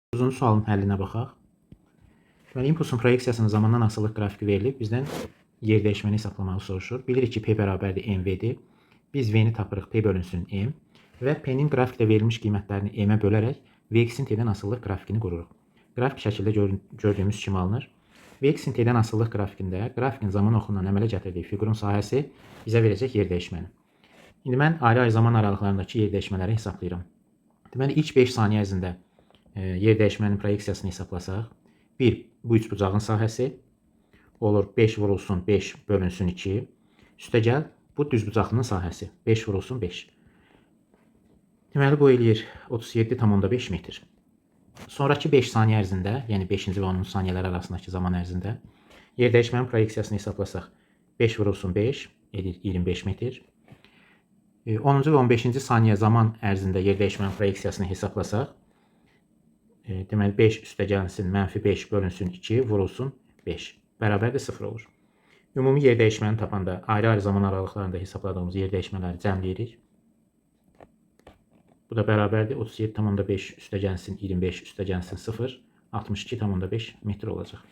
Uzun sualın həllinə baxaq. Deməli, impulsun proyeksiyasının zamandan asılılıq qrafiki verilib. Bizdən yer dəyişməni hesablamağı soruşur. Bilirik ki, P bərabərdir mv-dir. Biz V-ni tapırıq, P bölünsün M və P-nin qrafikdə verilmiş qiymətlərini M-ə bölərək Vx-in T-dən asılılıq qrafikini qururuq. Qrafik şəkildə gördüyümüz kimi alınır. Vx-in T-dən asılılıq qrafikində qrafikin zaman oxundan əmələ gətirdiyi fiqurun sahəsi bizə verəcək yer dəyişməni. İndi mən ayrı-ayrı zaman aralıqlarındakı yer dəyişmələri hesablayıram. Deməli, ilk 5 saniyə ərzində yer dəyişmənin proyeksiyasını hesablasaq, 1 bu üçbucağın sahəsi olur 5 vurulsun 5 bölünsün 2. Üstəgəl bu düzbucaqlının sahəsi 5 vurulsun 5. Deməli bu eləyir 37,5 metr. Sonrakı 5 saniyə ərzində, yəni 5-ci və 10-cu saniyələr arasındakı zaman ərzində yer dəyişmənin proyeksiyasını hesablasaq 5 vurulsun 5 edir 25 metr. 10-cu və 15-ci saniyə zaman ərzində yer dəyişmənin proyeksiyasını hesablasaq, deməli 5 üstə gəlsin mənfi 5 bölünsün 2 vurulsun 5 bərabərdir 0 olur. Ümumi yer dəyişməni tapanda ayrı-ayrı zaman aralıqlarında hesabladığımız yer dəyişmələri cəmləyirik. Bu da bərabərdir 37,5 üstə gəlsin 25 üstə gəlsin 0 62,5 metr olacaq.